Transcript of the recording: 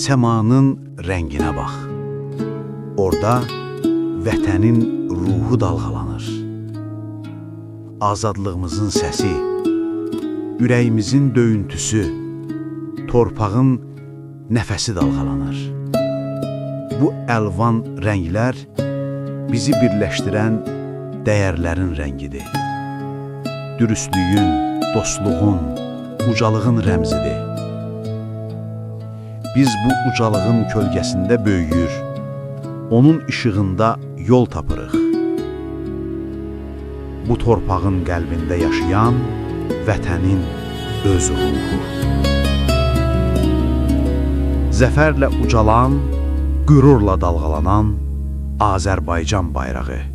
Səmanın rənginə bax. Orda vətənin ruhu dalğalanır. Azadlığımızın səsi, ürəyimizin döyüntüsü, torpağın nəfəsi dalğalanır. Bu əlvan rənglər bizi birləşdirən dəyərlərin rəngidir. Dürüstlüyün, dostluğun, ucalığın rəmzidir. Biz bu ucalığın kölgəsində böyüyür, onun işığında yol tapırıq. Bu torpağın qəlbində yaşayan vətənin öz ruhu. Zəfərlə ucalan, qürurla dalğalanan Azərbaycan bayrağı.